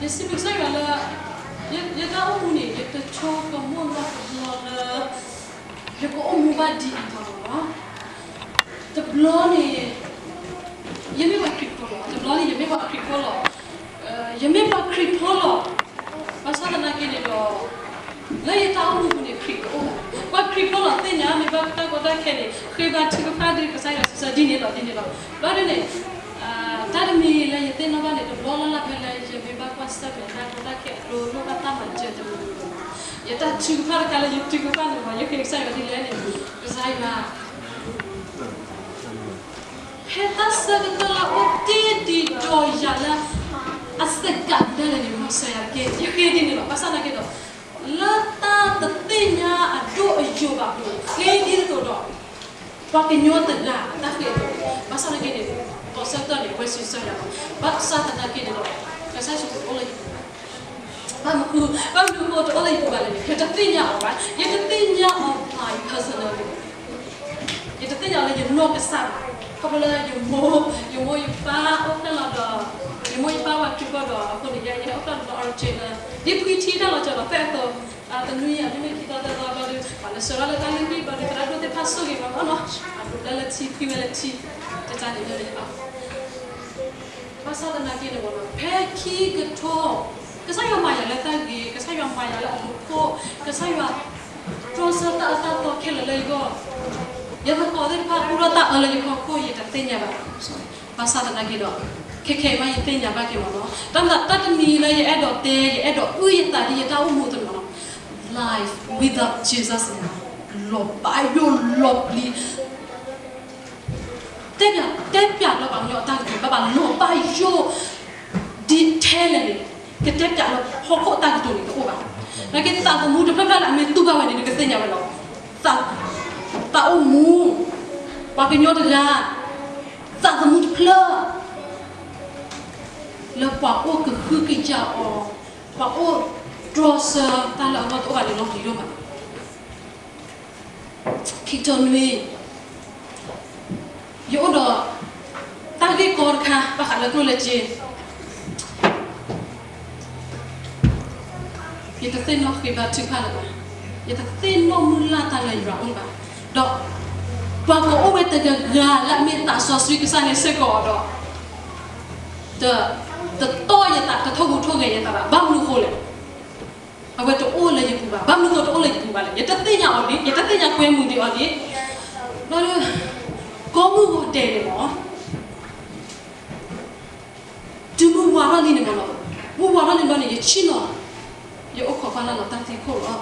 ယစံးဘျုးကစၢ်ယွၤလၢ ယတၢ်အိၣ်မူန့ၣ် ယတဆိကမိၣ်နီတဘျီလၢ ယကအိၣ်မူဘၣ်ဒ်အံၤအသိးလီၤ. တဘျီန့ၣ် ယမ့ၢ်ပှၤခရံာ်ဖိလီၤ. တဘျီန့ၣ် ယမ့ၢ်ပှၤခရံာ်ဖိလီၤ. ယမ့ၢ်ပှၤခရံာ်ဖိလီၤ. ဘၣ်ဆၣ်သနာ်က့န့ၣ်ဒီး လၢယတၢ်အိၣ်မူပူၤန့ၣ် ခရံာ်တအိၣ်ဘၣ်. ပှၤခရံာ်ဖိလီၤသ့ၣ်ညါ မ့ၢ်ဘၣ်တၢ်ကီတၢ်ခဲန့ၣ် ဃ့ဘါထုကဖၣ်ဒီးကစၢ်ယွၤစံးဆၢဒ်န့ၣ်လီၤ ဒ်န့ၣ်လီၤ. ဘျီဒ်န့ၣ် တၢ်တမံၤလၢယသ့ၣ်နီၣ်ဘၣ်န့ၣ် တဘျီလၢ်လၢ်ဖဲလၢယမ့ၢ်ဘၣ်ကွၢ်ဆၢၣ်မဲာ်တၢ်ကီတၢ်ခဲအကျိၤ လိၣ်ဘၣ်တၢ်မၤစၢၤတမံၤမံၤလီၤ. ယတၢ်ထုကဖၣ်တခါလၢယထုကဖၣ်န့ၣ်မ့ၢ် ယဃ့ကစၢ်ယွၤဒ်လဲၣ်န့ၣ် ကစၢ်ယွၤ ဖဲတၢ်ဆၢကတီၢ်လၢအအိၣ်တ့ၢ်ဒံးဒီးယၤလၢ အစကၤဒၣ်လဲာ်န့ၣ် မၤစၢၤယၤတက့ၢ်. ယဃ့ဒ်န့ၣ်လီၤ. ဘၣ်ဆၣ်သနာ်က့ဒီး လၢတၢ်တသ့ၣ်ညါအဒိၣ်အယိာ်ဘၣ်အဃိ ဃ့ဒ်သိးဒီး ပှၤကညီတဂၤအတၢ်ဃ့အသိးန့ၣ် ဘၣ်ဆၣ်သနာ်က့န့ၣ် ပှၤဆၢကတီၢ်န့ၣ် အဝဲစံးဆၢယၤလီၤ. ဘၣ်ဆၣ်သနာ်က့န့ၣ်ဒီး ကစၢ်ယ့ၣ်ၡူးတအိၣ်လၢယပူၤဘၣ်. ဘၣ်မနုၤ, ဘၣ်မနုၤအဃိတအိၣ်လၢယပူၤဘၣ်လဲၣ်န့ၣ် ယတသ့ၣ်ညါအီၤဘၣ်. ယတသ့ၣ်ညါအီၤ my personal ယတသ့ၣ်ညါအီၤလၢယနီၢ်ကစၢ်ဘၣ်. ခီဖျိလၢယမိၢ်, ယမိၢ်ယပၢ်အိၣ်ဖျဲၣ်လီၤဒီး ယမိၢ်ယပၢ်ဝဲခရံာ်ဖိဒီးအဃိန့ၣ် ယဲယဟဲအိၣ်ဖျဲၣ်လီၤလၢ original ဒ်ဖှံထံတၢ်လီၤစၢၤလီၤသွဲၣ်အသိး, တနွံအံၤ မ့မ့ၢ်ခံသီသၢသီဘျီဒီး ပှၤလၢဆှၢထီၣ်လၢတၢ်လုၢ်ဟံၣ်ဘျီဒီး သရၣ်ဒိၣ်သ့ၣ်တဖၣ်ဆိၣ်ဂ့ၤဘျီနီၤ, အဒိးဘျၢလၢထံ ဖှံဝဲလၢထံ, တၢ်န့ၣ်လၢ ဘၣ်ဆၣ်သနာ်က့န့ၣ် ဖဲခံကထိ ကစၢ်ယွၤမၤယၤလၢတၢ်ဂ့ၤ, ကစၢ်ယွၤမၤယၤလၢအမူခိၣ်, ကစၢ်ယွၤ တြီဆၢတၢ်အၢတၢ်သီခဲလၢာ်လၢယဂီၢ်, ယသကိးသ့ၣ်တဖၣ် ကူၣ်ထီၣ်တၢ်အၢလၢယဖီခိၣ် ယတသ့ၣ်ညါဘၣ်. ဘၣ်ဆၣ်သနာ်က့ဒီး ခဲခဲအံၤမး ယသ့ၣ်ညါဘၣ်က့ၤမ့ၢ်နီၤ. တၢ်မၤသး တၢ်တမံၤလၢယအဲၣ်ဒိးတဲ ယအဲၣ်ဒိးအုၣ်ယသးဒ်ယတၢ်အိၣ်မူအသိးန့ၣ်မ့ၢ်နီၤ, life without Jesus န့ၣ် လီၤဘၣ်ယိၣ်လီၤပျံၤ တဲပၠး, တဲပၠးလၢပှၤကညီအတၢ်ကတိၤ ဘၣ်ဘၣ်လီၤဘၣ်ယိၣ် detail လဲၣ်န့ၣ် ကတဲပၠးလၢဟီၣ်ခိၣ်အတၢ်ကတိၤန့ၣ်တအိၣ်ဘၣ်. နာ်က့သးသမူတဖျၢၣ်ဖျၢၣ်လၢအမ့ၢ်တူၢ်ဘၣ်ဝဲန့ၣ် နကသ့ၣ်ညါဝဲလီၤ. သးအိၣ်မူ, ပှၤကညီတဂၤ, သးသမူတဖျၢၣ် လၢပှၤအိၣ်ကဟုကယာ်အီၤ, ပှၤအိၣ်တြီဆၢတၢ်လၢအဂီၢ်တအိၣ်ဘၣ်န့ၣ် လီၤပျံၤဒိၣ်မး. ခံကထိနွံ, ယအိၣ်ဒီး တၢ်ဂ့ၢ်ကီတခါ ဘၣ်ဃးလၢကျိၣ်လၢစ့, ယတသ့ၣ်နီၣ်ဃ့ဘါထုကဖၣ်လၢၤဘၣ်, ယတသ့ၣ်နီၣ်မုၢ်လၢ်တၢ်လၢယွၤအိၣ်လၢၤဘၣ်, ဒီး ပှၤကအိၣ်ဝဲတဂၤဂၤလၢအမ့ၢ်သးစီဆှံကစၢ်န့ၣ်စ့ၢ်ကီးဒီး တတီၢ်ယသး တထိၣ်ဟူးထိၣ်ဂဲၤယသးဘၣ်. ဘၣ်မနုၤအဃိလဲၣ်. အဝဲတအိၣ်လၢယပူၤဘၣ်. ဘၣ်မနုၤအဃိတအိၣ်လၢယပူၤဘၣ်လဲၣ်. ယတသ့ၣ်ညါအီၤဒံး, ယတသ့ၣ်ညါကွဲမုာ်ဒံးအီၤဒံး. ဘျီဒီး ကိးမုၢ်ဂီၤဒဲးန့ၣ်မ့ၢ် တုၤမုၢ်ဝါထီၣ်လံန့ၣ်မ့ၢ်နီၤ, မုၢ်ဝါထီၣ်လံဘျီန့ၣ် ယဆ့ၣ်နီၤ, ယအိၣ်ခိးကွၢ်လၢ်လီၤတၢ်သံခိၣ်လီ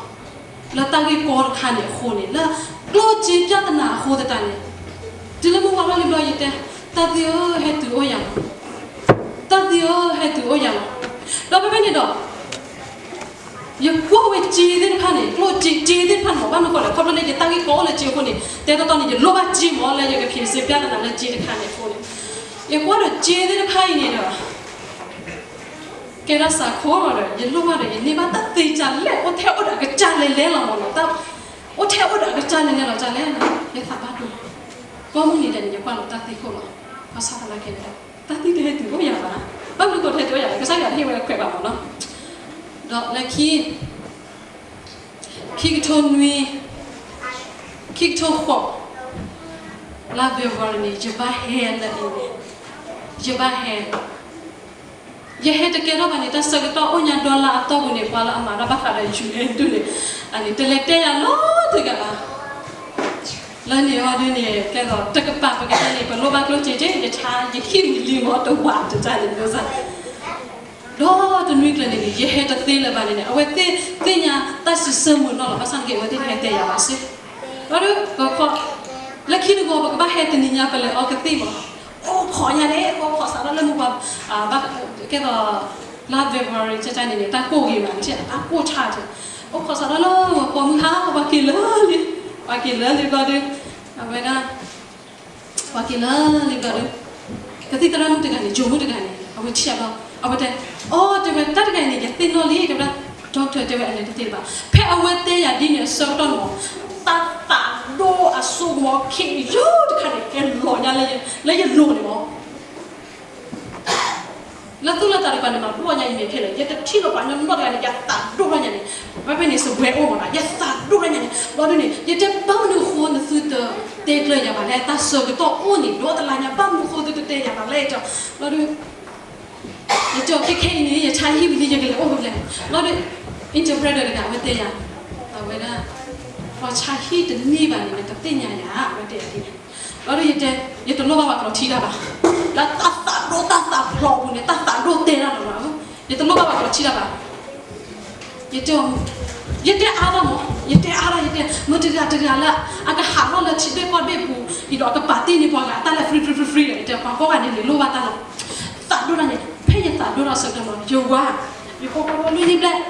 ၤ. လၢတၢ်ဂ့ၢ်ကီတခါန့ၣ်အဃိန့ၣ် လၢကျိၣ်စ့ပြဿနာအဃိသတးန့ၣ် တုၤလၢမုၢ်ဝါထီၣ်လံဘျီယတဲ, တၢ်သံဧၢ ဟဲတုၤအိၣ်ယၤလီၤ. တၢ်သံဧၢ ဟဲတုၤအိၣ်ယၤလီၤ. ဒီးဖဲဖဲန့ၣ်ဒီး ယကွၢ်ဝဲစ့သ့ၣ်တဖၣ်န့ၣ် ကျိၣ်စ့ စ့သ့ၣ်တဖၣ်န့ၣ်မ့ၢ် ဘၣ်မနုၤအဃိလဲၣ်, ခီဖျိလၢယတၢ်ဂ့ၢ်ကီအိၣ်လၢစ့အဃိန့ၣ် တဲတီတီန့ၣ် ယလိၣ်ဘၣ်စ့မ့ၢ်လၢယကဖြေစ့ပြဿနာလၢစ့တခါန့ၣ်အဃိန့ၣ် ယကွၢ်ဒီးစ့သ့ၣ်တဖၣ်အံၤန့ၣ်ဒီး ကဲဒၣ်စးခိၣ်လီၤဒီး ယလိၣ်ဘၣ်ဒီး ယန့ၢ်ဘၣ်တၢ်သ့ၣ်ညါလဲၣ် အိၣ်ထဲအိၣ်ဒီးအကစၢ်လဲၤလဲၤလီၤမ့ၢ်နီၤ, အိၣ်ထဲအိၣ်ဒီးအကစၢ်လဲၤလဲၤလီၤကလဲၣ်န့ၣ် ယသးဘၣ်ဒိ, ကိးမုၢ်နံၤဒဲးန့ၣ် ယကွၢ်လီၤတၢ်သံခိၣ်လီၤ. ဘၣ်ဆၣ်သနာ်က့န့ၣ်ဒီး တၢ်သံတဟဲတုၤအိၣ်ယၤဘၣ်, ဘၣ်မနုၤအဃိတဟဲတုၤအိၣ်ယၤလဲၣ်, ကစၢ်ယွၤတဟ့ၣ်ဝဲခွဲးဘၣ်မ့ၢ်နီၤ. ဒီးလၢခံ ခံကထိနွံ, ခံကထိဃိး, လါ February န့ၣ် ယဘၣ်ဟဲလၢအံၤန့ၣ်, ယဘၣ်ဟဲ, ယဟဲတကဲထီၣ်ဘၣ်န့ၣ် တၢ်ဆၢကတီၢ်အိၣ်ညါဒီလါအတီၢ်ပူၤန့ၣ် ပှၤလၢအမၤတၢ်ဘၣ်ဃးဒီး ယူၣ်အဲၣ်ဒူၣ်န့ၣ် အန့ၣ် တလဲၤတဲယၤနီတဂၤဘၣ်. လၢန့ၣ်အီၤဒ်န့ၣ် ကဲသိး တကပၤပကတဲန့ၣ် ပလိၣ်ဘၣ်ကျိၣ်စ့က့ ယဆါယခံနံၣ်လံမ့ၢ်တဝာ်တတၢ်န့ၣ် ဒီးတနွံကျၢၤန့ၣ်န့ၣ် ယဟဲတသ့လၢၤဘၣ်န့ၣ်န့ၣ် အဝဲသ့ၣ်သ့ၣ်ညါတၢ်စံးဆၢမုာ်နီၢ်လီၤ. ဘၣ်ဆၣ်က့ အဝဲသ့ၣ်တဟဲတဲယၤဘၣ်စ့ၢ်, ဘၣ်ဒီး လၢခံတဂီၤ ပကဘၣ်ဟဲတနံၤညါ ပလဲၤအီကသံၣ်မး, အိၣ်ခိးညါန့ၣ် အိၣ်ခိးစးထီၣ်လၢမုၢ်ပှၤ ကဲသိး လါ February တၢ်န့ၣ်န့ၣ် တၢ်ကိၢ်ဂ့ၤမး တၢ်ကိၢ်ဆါတ့ၢ်, အိၣ်ခိးစးထီၣ်လၢဂီၤပိာ်မုၢ်ဟါ ပှၤက့ၤလၢာ်လံ, ပှၤက့ၤလၢာ်လံဘျီဒီး အဝဲဒၣ် ပှၤက့ၤလၢာ်လံဘျီဒီး ကသံၣ်သရၣ်မုၣ်တဂၤန့ၣ် ယိၤမုၣ်တဂၤန့ၣ် အဝဲထံၣ်အဘျီ အဝဲတဲ, အိ တဲဝဲ တၢ်တဂၤအံၤန့ၣ် ယသ့ၣ်နီၣ်လံ တဲဝဲဒၣ် doctor တဲဝဲအလဲၤတသ့လၢၤဘၣ်. ဖဲအဝဲတဲယၤဒ်န့ၣ်အဆၢကတီၢ်န့ၣ်မး, တၢ်သးဒိၣ်အစိကမီၤခံယိတခါန့ၣ် ဟဲလီၤညါလၢယလိၤန့ၣ်မး. လၢသူၣ်လၢသးတကပၤန့ၣ် မၤဘျီၣ်ညါအံၤမ့ၢ်ဖဲလဲၣ်, ယတထံၣ်လီၤပှၤကညီနီတဂၤန့ၣ် ယသးဒိၣ်ထီၣ်ညါန့ၣ်, ဖဲဖဲန့ၣ် စပွဲအိၣ်မးနီၤ, ယသးဒိၣ်ထီၣ်ညါန့ၣ်, ဘျီဒုန့ၣ် ယတဲဘၣ်မနုၤအဃိနသုတတဲကျၢၤယၤဘၣ်လဲၣ်, တၢ်ဆၢကတီၢ်အိၣ်န့ၣ် ဒီးတလါညါ ဘၣ်မနုၤအဃိသုတတဲယၤဘၣ်လဲၣ်, ဘျီဒု ယတဲအီၤခဲခဲအံၤန့ၣ် ယဆါဟံၣ်ဝံၤလံ ယကလဲၤအိၣ်ဖဲလဲၣ်, ဘျီဒု interpreter တဂၤအဝဲတဲယၤ, အဝဲဒၣ် ပှၤဆါဟံၣ်တန့ၢ်ဘၣ်န့ၣ် နတသ့ၣ်ညါယၤ အဝဲတဲယၤဒ်န့ၣ်, ဘျီဒုယတဲ, ယတလိၣ်ဘၣ်ပှၤကျိးထံတၢ်ဘၣ်, လၢတၢ်သးဒိၣ်တၢ်သးဖျိးအပူၤန့ၣ် တၢ်သးဒိၣ်တဲတၢ်လီၤလီၤ, ယတလိၣ်ဘၣ်ပှၤကျိးထံတၢ်ဘၣ်. ယတဲအီၤ, ယတဲအါထီၣ်မး, ယတဲအါထီၣ် ယတဲ မ့ၢ်တဂၤတဂၤလၢ အကဟးထီၣ်လၢထံဘ့ၣ်ကီၢ်ဘ့ၣ်ပူၤ အံၤဒီးအကပာ်တ့ၢ်န့ၢ်ပှၤဂၤအတၢ်လၢ free free free free ဒီး ယတဲပှၤကိးဂၤဒဲးန့ၣ်လိၣ်ဘၣ်တၢ်လီၤ. သးဒိၣ်တၢ်န့ၣ် ဖဲယသးဒိၣ်ထီၣ်ဆၢကတီၢ်လီၤ ယဝၤ, ယဃီဃီလၢလွံၢ်နံၣ်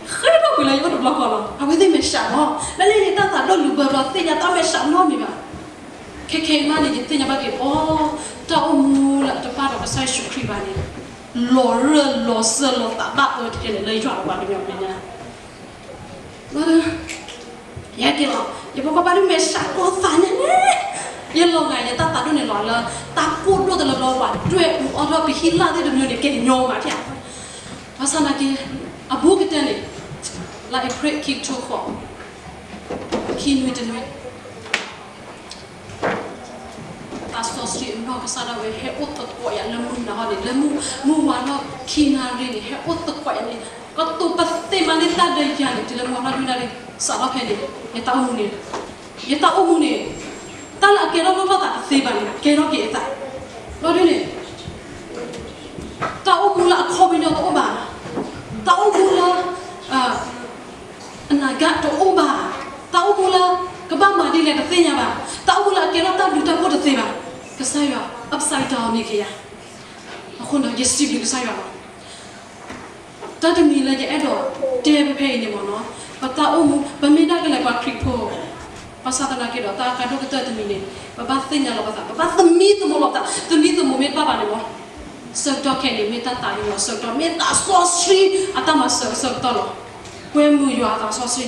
ဘျဲၣ် ဃ့ထီၣ်ကွံာ်လၢယအိၣ်တဘျီဃီလီၤ. အဝဲသ့ၣ်မဲာ်ဆှးလီၤ, လၢန့ၣ်ယတၢ်သးဒိၣ်လူၤဘၢဘျီ သ့ၣ်ညါတၢ်မဲာ်ဆှးနီတမံၤဘၣ်. ခဲခဲအံၤမးန့ၣ် ယသ့ၣ်ညါဘၣ်က့ၤအီၤ, တၢ်အိၣ်မူလၢအတပာ်ဒီးကစၢ်ယ့ၣ်ၡူးခရံာ်ဘၣ်န့ၣ် လီၤရၢၢ်လီၤစၢၤလီၤသးဘၣ်အၢတက့ၢ်န့ၣ် လၢယွၤဒီးပှၤကညီမဲာ်ညါ ယဟဲက့ၤလီၤ, ယဖိခွါဘၣ်ဒုးမဲာ်ဆှးလီၤသးညါန့ၣ်, ယလီၤဂာ်ယတၢ်သးဒိၣ်န့ၣ်လီၤလၢ တၢ်ကိၢ်ဒိၣ်တလၢဘျီ ပှၤဒွဲၣ်အူအီၣ်ထီၣ်ပဟံၣ်လၢ်သ့ၣ်တမံၤန့ၣ် ကဲညီမးဖၠး, ဘၣ်ဆၣ်သနာ်က့ အဘူးကတၢၢ်န့ၣ် လါအ့ဖြ့ၣ်ခံကထိဃိး, ခံနွံတနွံ သးစီဆှံအနီၢ်ကစၢ်ဒၣ်ဝဲ ဟဲအိၣ်သကိးယၤလၢမုၢ်နၤဟီန့ၣ်, လၢမုၢ်ဝါထီၣ်ခံနၣ်ရံၣ်န့ၣ် ဟဲအိၣ်သကိးယၤန့ၣ်, ကတိၤပသ့မၤန့ၢ်တၢ်ဒီးယၤန့ၣ် တုၤလၢမုၢ်ဝါထီၣ်လွံၢ်နၣ်ရံၣ် စးထီၣ်ဖဲန့ၣ်, ယတၢ်အိၣ်မူန့ၣ်, ယတၢ်အိၣ်မူန့ၣ်, တၢ်လၢအကဲထီၣ်လိၣ်ထီၣ်သးတသ့ဘၣ်န့ၣ် ကဲထီၣ်က့ၤအသး, ဘျီဒုန့ၣ် တၢ်အိၣ်မူလၢအခီပညီတအိၣ်ဘၣ်, တၢ်အိၣ်မူလၢ အနာ်က့တအိၣ်ဘၣ်, တၢ်အိၣ်မူလၢ ကဘၣ်မၤဒ်လဲၣ်တသ့ၣ်ညါဘၣ်, တၢ်အိၣ်မူလၢအကဲထီၣ်တၢ်ဘျုးတၢ်ဖှိၣ်တသ့ဘၣ်, ကစၢ်ယွၤ upside down န့ၢ်က့ၤယၤ, အဃိဒီး ယစံးဘျုးကစၢ်ယွၤလီၤ. တၢ်တမံၤလၢယအဲၣ်ဒိးတဲဖဲဖဲအံၤန့ၣ်မ့ၢ်နီၤ, ပတၢ်အိၣ်မူ ပမ့ၢ်ဒၣ်ကလဲၤပှၤခရံာ်ဖိ, ဘၣ်ဆၣ်သနာ်က့ဒီး တၢ်ကါဒိၣ်ကတၢၢ်တမံၤန့ၣ် ပဘၣ်သ့ၣ်ညါလီၤပသး, ပဘၣ်သမံသမိးလီၤပသး, သမံသမိးမ့ၢ်တဘၣ်ဘၣ်န့ၣ်မ့ၢ် ဆၢကတီၢ်ခဲအံၤန့ၣ် မ့ၢ်တၢ်သးကညီၤဆၢကတီၢ်, မ့ၢ်သးစီဆှံအတၢ်မၤစၢၤအဆၢကတီၢ်လီၤ. ကွဲမုာ်ယွၤအသးစီဆှံ,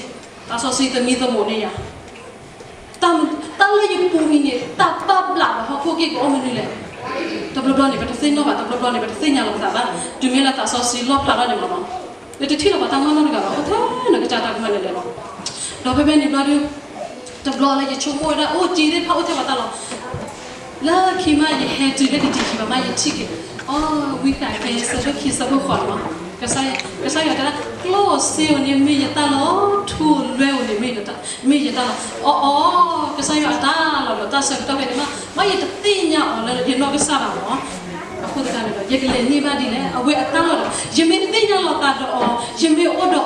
သးစီဆှံသမံသမိးန့ၢ်ယၤ, တၢ်လၢယပူၤအံၤန့ၣ် တၢ်ဘၣ်ဘျးလၢဟီၣ်ခိၣ်က့ၢ်ကအိၣ်မနုၤလဲၣ်. တဘျီဘျီန့ၣ် ပတသ့ၣ်နီၣ်ဘၣ်, တဘျီဘျီန့ၣ် ပတသ့ၣ်ညါလီၤပသးဘၣ်, တုၤမ့ၢ်လၢသးစီဆှံလီၣ်ဖျါထီၣ်န့ၣ်မ့ၢ်နီၤ, နတထံၣ်လီၤပှၤတၢ်မၤနီတဂၤဘၣ်, အိၣ်ထဲနကစၢ်တၢ်ကမၣ်န့ၣ်လဲၣ်လီၤ. ဒီးဖဲဖဲန့ၣ်ဘျီဒု တဘျီလၢယဆိကမိၣ်ဝဲဒၣ် အိၣ်က့ၤသ့ၣ်တဖၣ်အိၣ်ထဲပှၤတၢ်လီၤ. လၢခံမး ယဟဲတုၤလၢကတံၤခံဘၣ်မး ယထံၣ်က့ၤ, အိ ဝံသးစူၤ ဆၢဒိၣ်ခံဆၢဖိဃိးန့ၣ်လီၤ. ကစၢ်ယွၤတဲဒၣ် ကျိၣ်စ့ဧိၤန့ၣ်မ့ၢ်ယတၢ်လီၤ, ထူလွဲဧိၤန့ၣ်မ့ၢ်ယတၢ်, မ့ၢ်ယတၢ်လီၤ. အိ အိ ကစၢ်ယွၤအတၢ်လီၤဒီးတၢ်ဆၢကတီၢ်ဖဲန့ၣ်မး မ့ၢ်ယတသ့ၣ်ညါအီၤလၢယနီၢ်ကစၢ်ဘၣ်မး. အဃိသတးန့ၣ်ဒီး ယကလဲၤန့ၢ်ဘၣ်ဒ်လဲၣ် အဝဲအတၢ်လီၤဒီး ယမ့ၢ်သ့ၣ်ညါလီၤသးဒီးအီၤ, ယမ့ၢ်အိၣ်ဒီး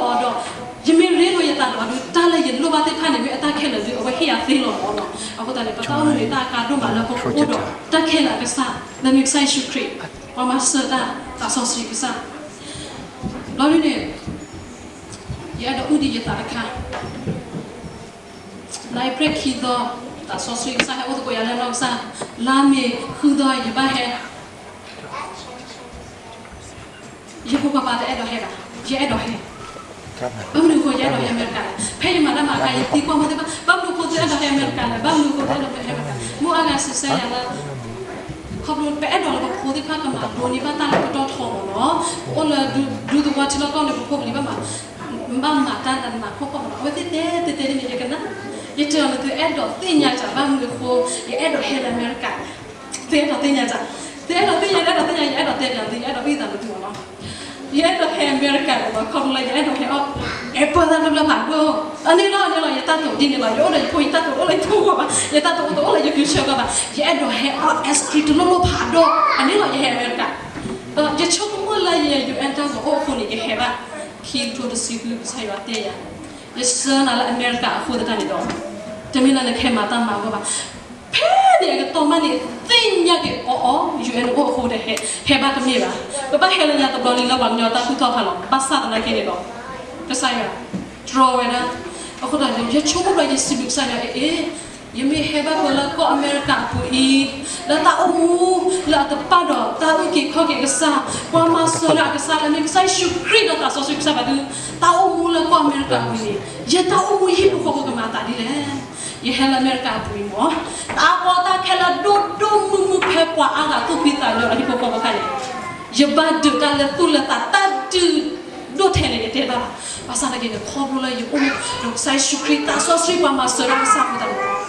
အီၤဒီး ယမ့ၢ်ရ့လိာ်ယသးဒီးအီၤဒီး တၢ်လၢယလိၣ်ဘၣ်သ့ၣ်တဖၣ်န့ၣ် မ့ၢ်အတၢ်ခဲလၢာ်ဒီး အဝဲဟ့ၣ်ယၤသ့လီၤမးလီၤ. အဃိသတးန့ၣ် ပတၢ်အိၣ်မူန့ၣ် တၢ်အကါဒိၣ်မးလၢပကအိၣ်ဒီးတၢ်ခဲလၢာ်အကစၢ်, လၢမ့ၢ်ကစၢ်ယ့ၣ်ၡူးခရံာ်, ပှၤမၤစၢၤတၢ်, သးစီဆှံကစၢ်. ဘျီဒုန့ၣ် ယအဲၣ်ဒိးအုၣ်ဒံးယသးတခါ, လါအ့ဖြ့ၣ်ခံသီ, သးစီဆှံကစၢ်ဟဲအိၣ်သကိးယၤလၢနီၢ်ကစၢ်, လါမ့ၤဃုသီယဘၣ်ဟဲ ယဖိခွါပၢ်တအဲၣ်ဒိးဟဲဘၣ်, ယအဲၣ်ဒိးဟဲ. ဘၣ်မနုၤအဃိ ယအဲၣ်ဒိးဟဲအမဲရကၤလဲၣ်. ဖဲယမၤတၢ်မၤအခါ ယသံကွၢ်မိၢ်သ့ၣ်တဖၣ် ဘၣ်မနုၤအဃိသုအဲၣ်ဒိးဟဲအမဲရကၤလဲၣ်, ဘၣ်မနုၤအဃိသုအဲၣ်ဒိးဟဲအမဲရကၤလဲၣ်. မိၢ်အါဂၤစံးဆၢယၤလၢ ခီဖျိပအဲၣ်ဒိးလၢပဖိသ့ၣ်တဖၣ်ကမၤလိန့ၢ်ဘၣ်တၢ်လၢပတီၢ်ထီမ့ၢ်နီၤ, အိၣ်လၢဒူသဝီထံလီၢ်ကီၢ်န့ၣ် ပဖိပလံၤဘၣ်မး, ဘၣ်မၤတၢ်နးနးဖှီၣ်ဖှီၣ်မ့ၢ်နီၤ. အဝဲသ့ၣ်တဲတဲတဲန့ၣ် ယကနၣ်, ယတဲအီၤလၢသုအဲၣ်ဒိးသ့ၣ်ညါတၢ် ဘၣ်မနုၤအဃိ ယအဲၣ်ဒိးဟဲလၢအမဲရကၤ သုအဲၣ်ဒိးသ့ၣ်ညါတၢ်, သုအဲၣ်ဒိးသ့ၣ်ညါ အဲၣ်ဒိးသ့ၣ်ညါ ယအဲၣ်ဒိးတဲလၢသု ယအဲၣ်ဒိးအုၣ်သးလၢသုမ့ၢ်နီၤ. ယအဲၣ်ဒိးဟဲအမဲရကၤန့ၣ်လီၤ, ခီဖျိလၢယအဲၣ်ဒိးဟဲအီၣ် apple တၢ်ဘျၢဘျၢဖးဒိၣ်, အန့ၣ်လီၤ အန့ၣ်လီၤ ယတၢ်တိာ်ဒ်န့ၣ်လီၤ, ယအိၣ်ဒီးယဖိ ယတၢ်တိာ်တအိၣ်လၢယထူၣ်ကီၢ်ဘၣ်, ယတၢ်တိာ်တအိၣ်လၢယကျူဆၢကီၢ်ဘၣ်, ယအဲၣ်ဒိးဟဲအီၣ် ice cream တလိၣ်လိၣ်ဖးဒိၣ်, အန့ၣ်လီၤ ယဟဲအမဲရကၤ. ယဆိကမိၣ်လၢယ ယူၣ်အဲၣ် တၢ်ဂီၤအိၣ်အဃိန့ၣ် ယဟဲဘၣ် ခံကထိတဆံဃု ကစၢ်ယွၤတဲယၤ, ယဆှၢနၤလၢအမဲရကၤအဃိသတးန့ၣ်ဒီး တမ့ၢ်လၢနကဟဲမၤတၢ်မၤအဂီၢ်ဘၣ်. ဖဲန့ၣ်အကတီၢ်မးန့ၣ် သ့ၣ်ညါက့ၤအီၤအီၤ ယူၣ်အဲၣ် အိၣ်အဃိဒီး ဟဲဘၣ်တမ့ၢ်ဘၣ်. ပဘၣ်ဟဲလၢညါတဘျီလံလၢပှၤကညီတၢ်သူၣ်ထီၣ်ဖးလီၤ, ဘၣ်ဆၣ်သနာ်က့န့ၣ်ဒီး ကစၢ်ယွၤတြီဝဲဒၣ်. အဃိသတးန့ၣ် ယဆိကမိၣ်ဒီးယစံးဘျုးကစၢ်ယွၤ အ့ အ့ ယမ့ၢ်ဟဲဘၣ်ပှၤလၢကီၢ်အမဲရကၤအပူၤအံၤ, လၢတၢ်အိၣ်မူလၢအတပာ်ဒီးတၢ်အုၣ်က့ၤခီၣ်က့ၤကစၢ်, ပှၤမၤစၢၤလၢအကစၢ်လၢအမ့ၢ်ကစၢ်ယ့ၣ်ၡူးခရံာ်ဒီးသးစီဆှံကစၢ်ဘၣ်ဒီး, တၢ်အိၣ်မူလၢကီၢ်အမဲရကၤအပူၤန့ၣ်, ယတၢ်အိၣ်မူယဟံၣ်ဖိဃီဖိကမၤသးဒ်လဲၣ်. ယဟဲလၢအမဲရကၤအပူၤအံၤမ့ၢ်, တၢ်ပီးတၢ်ခဲလၢဒိၣ်ဒိၣ်မုၢ်မုၢ်ဖဲပှၤအါဂၤသူၣ်ဖှံသးညီဒီးဟံၣ်ဖိဃီဖိအခါန့ၣ်, ယဘၣ်ဒုးတၢ်လၢသူၣ်လၢသးတၢ်ဒုးဒိၣ်ထဲလဲၣ်ယတဲဘၣ်, ဘၣ်ဆၣ်သနာ်က့န့ၣ် ခီဖျိလၢယအိၣ်ဒီးကစၢ်ယ့ၣ်ၡူးခရံာ် သးစီဆှံပှၤမၤစၢၤတၢ်ကစၢ်အဃိသတးန့ၣ်,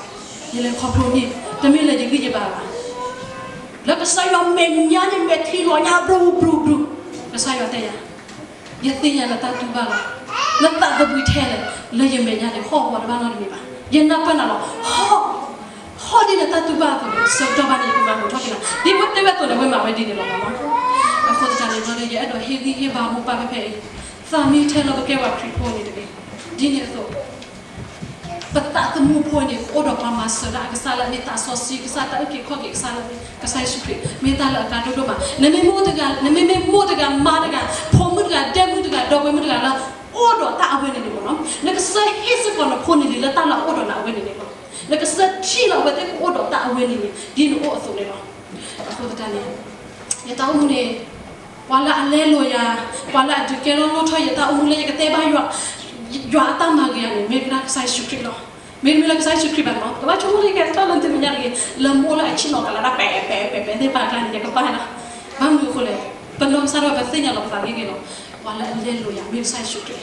ယလဲၤခီဖျိန့ၣ် တမ့ၢ်လၢယဂံၢ်ယဘါဘၣ်, လၢကစၢ်ယွၤမဲာ်ညါန့ၣ် မဲာ်ထံလီၤညါဘျူးဘျူးဘျူး, ကစၢ်ယွၤတဲယၤ, ယသ့ၣ်ညါနတၢ်တူၢ်ဘၣ်လီၤ. နသးသဘှံးထဲလဲၣ်, လၢယမဲာ်ညါန့ၣ် ဟီၣ်ဝီတဘၣ်နီတမံၤဘၣ်. ယနၢ်ပၢၢ်နၤလီၤ. ဟီၣ်, ဟီၣ်ဒ်နတၢ်တူၢ်ဘၣ်အသိးန့ၣ် ဆၢကတီၢ်ဘၣ်န့ၣ် ယကမၤမုာ်ထီၣ်က့ၤနၤ. ဒ်ပတဲဝဲအသိးန့ၣ် အဝဲမၤဝဲဒ်န့ၣ်လီၤ. အဃိသတးန့ၣ်ဒီး ယအဲၣ်ဒိးဟ့ၣ်ဂံၢ်ဟ့ၣ်ဘါမိၢ်ပၢ်ဖဲဖဲအံၤ, သးမံထဲလၢပကဲပှၤခရံာ်ဖိန့ၣ်တဂ့ၤ. ဒ်န့ၣ်အသိး ပသးသမူဖိန့ၣ် အိၣ်ဒီးပှၤမၤစၢၤတၢ်အကစၢ်လၢအမ့ၢ်သးစီဆှံကစၢ်, တၢ်အုၣ်က့ၤခီၣ်က့ၤကစၢ်လၢအမ့ၢ်ကစၢ်ယ့ၣ်ၡူးခရံာ်, မ့ၢ်တၢ်လၢအကါဒိၣ်ဒိၣ်မး. နမ့မ့ၢ်မိၢ်တဂၤ, နမ့မ့ၢ်မိၢ်တဂၤ, မါတဂၤ, ဖိမုၣ်တဂၤ, ဒဲမုၣ်တဂၤ, ဒီပုၢ်ဝဲၢ်မုၣ်တဂၤလၢအိၣ်ဒီးတၢ်အဝဲန့ၣ်န့ၣ်လီၤ. နကစၢ်ဟ့ၣ်စ့ၢ်ကီးနဖိန့ၣ်လံလၢတၢ်လၢအအိၣ်ဒီးနၤအဝဲန့ၣ်န့ၣ်လီၤ. နကစၢ်ထံၣ်လၢအဝဲသ့ၣ်ကအိၣ်ဒီးတၢ်အဝဲန့ၣ်န့ၣ် ဒ်နအိၣ်အသိးန့ၣ်လီၤ. အဃိသတးန့ၣ် ယတၢ်အိၣ်မူန့ၣ်, ပှၤလၢအလဲလိာ်ယၤ, ပှၤလၢအဒုးကဲထီၣ်လိၣ်ထီၣ်ယတၢ်အိၣ်မူလၢယကတဲဘၣ်ယွၤ, ယွၤအတၢ်မၤဂ့ၤယၤန့ၣ် မ့ၢ်ကစၢ်ယ့ၣ်ၡူးခရံာ်လီၤ. မ့တမ့ၢ်လၢကစၢ်ယ့ၣ်ၡူးခရံာ်ဘၣ်န့ၣ်လီၤ. ကဘၣ်ဆိကမိၣ်လၢယကဲထီၣ်လၢသုမဲာ်ညါတဂ့ၤ, လၢမိၢ်လၢအဆ့ၣ်နီၤကလးဒၣ်ပဲာ်ပဲာ်ပဲာ်ပဲာ်သ့ၣ်တဖၣ်အကျါန့ၣ် ယကဘၣ်လီၤ. ဘၣ်မနုၤအဃိလဲၣ်, ပနီၢ်ကစၢ်ဒၣ်ဝဲပသ့ၣ်ညါလီၤပသးဂ့ၤဂ့ၤလီၤ. ပှၤလၢအလဲလိာ်ယၤမ့ၢ်ကစၢ်ယ့ၣ်ၡူးခရံာ်,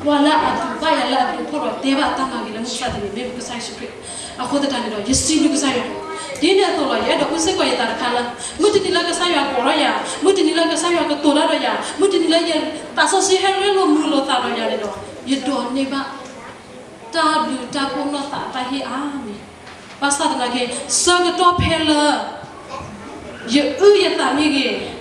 ပှၤလၢအဒုးဘၣ်ယၤလၢအဒုးဖှိၣ်ဒီးတဲဘၣ်အတၢ်မၤဂ့ၤလၢမုၢ်မဆါတနံၤန့ၣ် မ့ၢ်ကစၢ်ယ့ၣ်ၡူးခရံာ်. အဃိသတးန့ၣ်ဒီး ယစံးဘျုးကစၢ်ယွၤ, ဒ်န့ၣ်အသိးလီၤ. ယအဲၣ်ဒိးအုၣ်စ့ၢ်ကီးယသးတခါလၢ, မုၢ်တနံၤလၢကစၢ်ယွၤကိးထီၣ်ယၤ, မုၢ်တနံၤလၢကစၢ်ယွၤကတိၤတၢ်ဒီးယၤ, မုၢ်တနံၤလၢယသးစီဆှံဟဲရ့လိာ်မုာ်လိာ်သးဒီးယၤန့ၣ်ဒီး, ယဒိးန့ၢ်ဘၣ် တၢ်ဘျုးတၢ်ဖှိၣ်နီၢ်သးအတၢ်ဟ့ၣ်အါမံၤ, ဘၣ်ဆၣ်သနာ်က့ ဆၢကတီၢ်ဖဲလၢ ယအုၣ်ယသးမ့ၢ်ဂ့ၤ,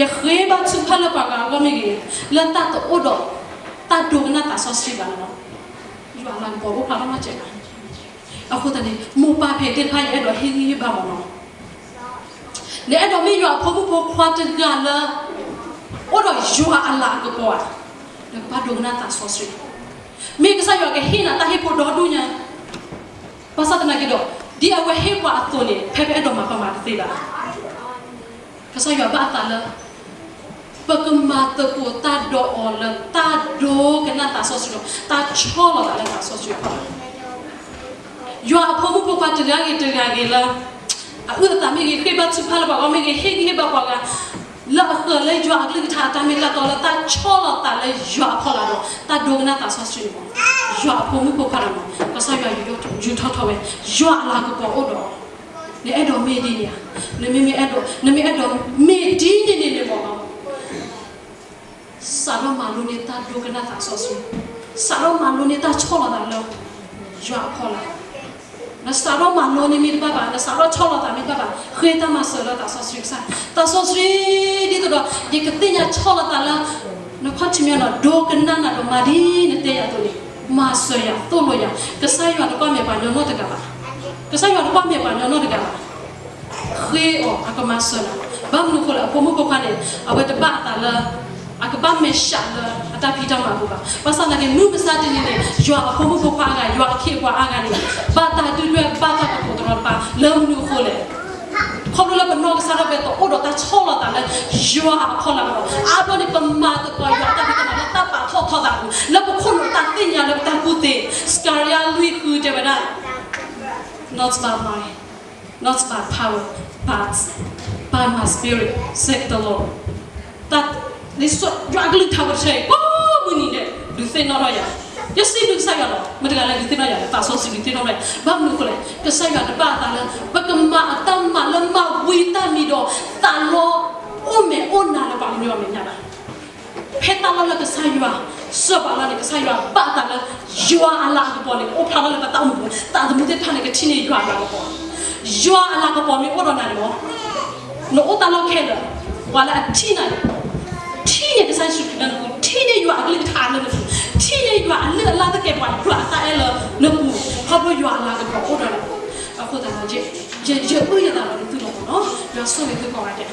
ယဃ့ဘါထုကဖၣ်လၢပှၤဂၤအဂီၢ်မ့ၢ်ဂ့ၤ, လၢတၢ်တအိၣ်ဒီး တၢ်ဒိကနၣ်သးစီဆှံဘၣ်န့ၣ်လီၤ. ယွၤအလၤကပီၤအိၣ်ဖျါထီၣ်နီတစဲးဘၣ်. အဃိသတးန့ၣ် မိၢ်ပၢ်ဖဲသ့ၣ်တဖၣ် ယအဲၣ်ဒိးဟ့ၣ်ဂံၢ်ဟ့ၣ်ဘါမၢ်နီၤ. နအဲၣ်ဒိးမ့ၢ်ယွၤအဖိမုၣ်ဖိခွါတဂၤလၢ အိၣ်ဒီးယွၤအလၤကပီၤဧါ, နကဘၣ်ဒိကနၣ်သးစီဆှံ. မ့ၢ်ကစၢ်ယွၤကဟ့ၣ်နၤတၢ်ဟ့ၣ်ဖိဒီဒူၣ်ညါ, ဘၣ်ဆၣ်သနာ်က့ဒီး ဒ်အဝဲဟ့ၣ်ပှၤအသိးန့ၣ် ဖဲပအဲၣ်ဒိးမၤပမၤတသ့ဘၣ်. ကစၢ်ယွၤဘၣ်အသးလၢ ပကမၤသကိးတၢ်ဒီးအီၤလၢတၢ်ဒိကနၣ်သးစီဆှံဒီး တၢ်ဆီၣ်လီၤသးလၢသးစီဆှံအဖီလာ်. ယွၤအဖိမုၣ်ဖိခွါတဂၤဂ့ၤတဂၤဂ့ၤလၢ အအုၣ်အသးမ့ၢ်ဂ့ၤ, ဃ့ဘါထုကဖၣ်လၢပှၤဂီၢ်မ့ၢ်ဂ့ၤ, ဟ့ၣ်ဂံၢ်ဟ့ၣ်ဘါပှၤဂၤ လၢအဃၢၤလၢယွၤအကလုၢ်ကထါအတၢ်မ့ၢ်တၢ်တီလၢတၢ်ဆီၣ်လီၤသးလၢယွၤအဖီလာ်ဒီး တၢ်ဒိကနၣ်သးစီဆှံန့ၣ်လီၤ. ယွၤအဖိမုၣ်ဖိခွါန့ၣ်လီၤ. ကစၢ်ယွၤယူာ်ထီၣ်ထီထီၣ်ဝဲ, ယွၤအလၤကပီၤအိၣ်ဒီး နအဲၣ်ဒိးမ့ၢ်ဒ်န့ၣ်ဧါ. နမ့မ့ၢ်အဲၣ်ဒိး, နမ့ၢ်အဲၣ်ဒိးမ့ၢ်ဒ်န့ၣ်န့ၣ်မၢ်နီၤ စးထီၣ်မၤလိန့ၢ်တၢ်ဒိကနၣ်သးစီဆှံ, စးထီၣ်မၤလိန့ၢ်တၢ်ဆီၣ်လီၤသးလၢ ယွၤအဖီလာ်. နစးထီၣ်မၤလိန့ၢ်မ့ၢ်တဘၣ်ဘၣ်, နစးထီၣ်ဆီၣ်လီၤသးမ့ၢ်တဘၣ်ဘၣ်, ဃ့တၢ်မၤစၢၤလၢသးစီဆှံကစၢ်. သးစီဆှံ ဒ်သိးဒီး ယကသ့ၣ်ညါဆီၣ်လီၤသးလၢ နခီၣ်ထံးမ့ၢ်နီၤ ဒိကနၣ်နၤဒီးမၤဒ်နတဲယၤအသိးန့ၣ်, မၤစၢၤယၤ သိၣ်လိယၤ. ကစၢ်ယွၤတကွၢ်မဲာ်ပှၤညီနီတဂၤဘၣ်. ကစၢ်ယွၤတကွၢ်မဲာ်ပှၤညီနီတဂၤဘၣ်. ဃ့အီၤ အကမၤစၢၤနၤ. ဘၣ်မနုၤအဃိလဲၣ်, အဖိမုၣ်ဖိခွါန့ၣ် အဝဲတဘၣ်အသးလၢ အကဘၣ်မဲာ်ဆှးလၢအတၢ်ဖံးတၢ်မၤအပူၤဘၣ်. ဘၣ်ဆၣ်သနာ်က့ မုၢ်မဆါတနံၤန့ၣ် ယွၤအဖိမုၣ်ဖိခွါအါဂၤ, ယွၤအခ့အပှၤအါဂၤန့ၣ် ဘၣ်တၢ်ဒုၣ်ဒွဲၣ် ဘၣ်တၢ်ကတိၤတရီတပါ လၢမနုၤအဃိလဲၣ်. ခီဖျိလၢပနီၢ်ကစၢ်ဒၣ်ဝဲတအိၣ်ဒီးတၢ်ဆီၣ်လီၤသးလၢ ယွၤအဖီလာ်လီၤ. အါဘျီန့ၣ် ပမၤသကိးယွၤအတၢ်ဖံးတၢ်မၤလၢတၢ်ပာ်ထီၣ်ထီသးအပူၤ, လၢပခိၣ်နူာ်တၢ်သ့ၣ်ညါလၢပတၢ်ကူၣ်သ့, စကၤရယၤလွံၢ်ဃုတဲဝဲဒၣ် Not by might, not by power, but by my spirit, said the Lord. တၢ်, လံာ်စီဆှံယွၤအကလုၢ်ကထါဝဲတဆၢအံၤ ကိးမုၢ်နံၤဒဲး ဒုးသ့ၣ်နီၣ်ထီၣ်ယၤ. ယစံးဘျုးကစၢ်ယွၤလီၤ. မတၤတဂၤလဲၣ်ဒုးသ့ၣ်နီၣ်ယၤလဲၣ်, သးစီဆှံဒုးသ့ၣ်နီၣ်ယၤ. ဘၣ်မနုၤအဃိလဲၣ်, ကစၢ်ယွၤတဘၣ်အသးလၢ ပကမၤအတၢ်မၤလၢမၤဝံၤတၢ်မံၤဒီး သးလီအိၣ်မဲာ်အိၣ်နါလၢပှၤကညီအမဲာ်ညါဘၣ်. ဖဲတၢ်လီၢ်လၢကစၢ်ယွၤစၢၤပာ်လီၤန့ၣ် ကစၢ်ယွၤဘၣ်အသးလၢ ယွၤအလၤအကပီၤန့ၣ် အိၣ်ဖျါထီၣ်လၢပတၢ်အိၣ်မူပူၤ, သးသမူသ့ၣ်တဖၣ်န့ၣ် ကထံၣ်န့ၢ်ယွၤအလၤကပီၤ. ယွၤအလၤကပီၤမ့ၢ်အိၣ်ဒီးနၤန့ၣ်လီၤ, နအိၣ်တၢ်လီၢ်ခဲလၢာ်, ပှၤလၢအထံၣ်နၤန့ၣ် ထံၣ်န့ၢ်ကစၢ်ယ့ၣ်ၡူးခရံာ်လၢနပူၤ, ထံၣ်န့ၢ်ယွၤအကလုၢ်ကထါလၢနပူၤ, ထံၣ်န့ၢ်ယွၤအလုၢ်အလၢ်သကဲးပဝး ယွၤအတၢ်အဲၣ်လၢနပူၤ, ခီဖျိယွၤအလၤကပီၤအိၣ်ဒီးနၤ. အဃိသတးဒီး ယ, ယအုၣ်ယသးဒီးနသုလီၤမၢ်နီၤ, ယွၤဆိၣ်ဂ့ၤသုကိးဂၤဒဲး.